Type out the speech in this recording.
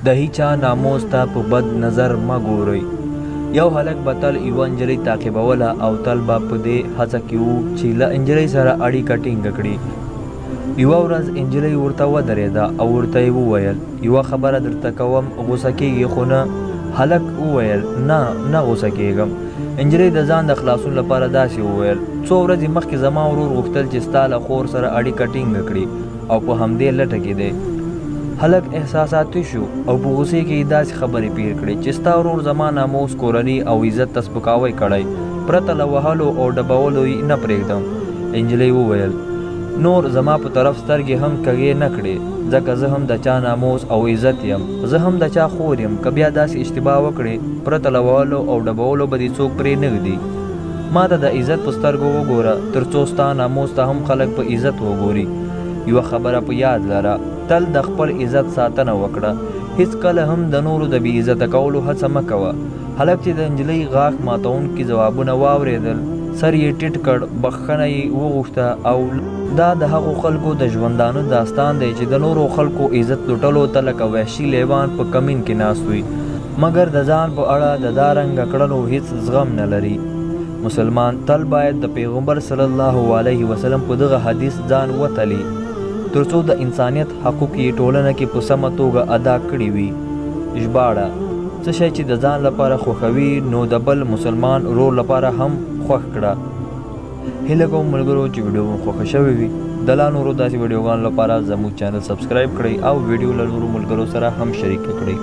د هیچا ناموس ته په بد نظر مه ګورئ. یو هلک به تل یوه نجلۍ تعقیبوله او تل به په دې هڅه کې و چې له نجلۍ سره اړیکه ټینګه کړي. یوه ورځ نجلۍ ورته ودرېده او ورته یې وویل، یوه خبره درته کوم، غوسه کېږې خو نه؟ هلک وویل، نه، نه غوسه کېږم. نجلۍ د ځان د خلاصون لپاره داسې وویل، څو ورځې مخکې زما ورور غوښتل چې ستا له خور سره اړیکه ټینګه کړي او په همدې لټه کې دی. هلک احساساتي شو او په غوسې کې یې داسې خبرې پیل کړې چې ستا ورور زما ناموس، کورنۍ او عزت ته سپکاوی کړی، پرته له وهلو او ډبولو یې نه پرېږدم. نجلۍ وویل، نور زما په طرف سترګې هم کږې نه کړې، ځکه زه هم د چا ناموس او عزت یم، زه هم د چا خور یم، که بیا داسې اشتباه وکړې، پرته له وهلو او ډبولو به دې څوک پرې نه ږدي. ماته د عزت په سترګو وګوره، تر څو ستا ناموس ته هم خلک په عزت وګوري. یوه خبره په یاد لره، تل د خپل عزت ساتنه وکړه، هیڅکله هم د نورو د بې عزته کولو هڅه مه کوه. هلک چې د نجلۍ غاښ ماتوونکي ځوابونه واورېدل، سر یې ټیټ کړ، بخښنه یې وغوښته او. دا د هغو خلکو د ژوندانه داستان دی چې د نورو خلکو عزت لوټلو ته لکه وحشي لیوان په کمین کې ناست وي، مګر د ځان په اړه د دا رنګه کړنو هیڅ زغم نه لري. مسلمان تل باید د پیغمبر صلی الله علیه وسلم په دغه حدیث ځان وتلي، ترڅو د انسانیت حقوق یې ټولنه کې په سمه توګه ادا کړي وي. ژباړه، څه شی چې د ځان لپاره خوښوي نو د بل مسلمان ورور لپاره هم خوښ کړه. هیله کوم ملګرو چې ویډیو مو خوښه شوې وي. د لا نورو داسې ویډیوګانو لپاره زموږ چینل سبسکرایب کړئ او ویډیو له نورو ملګرو سره هم شریکه کړئ.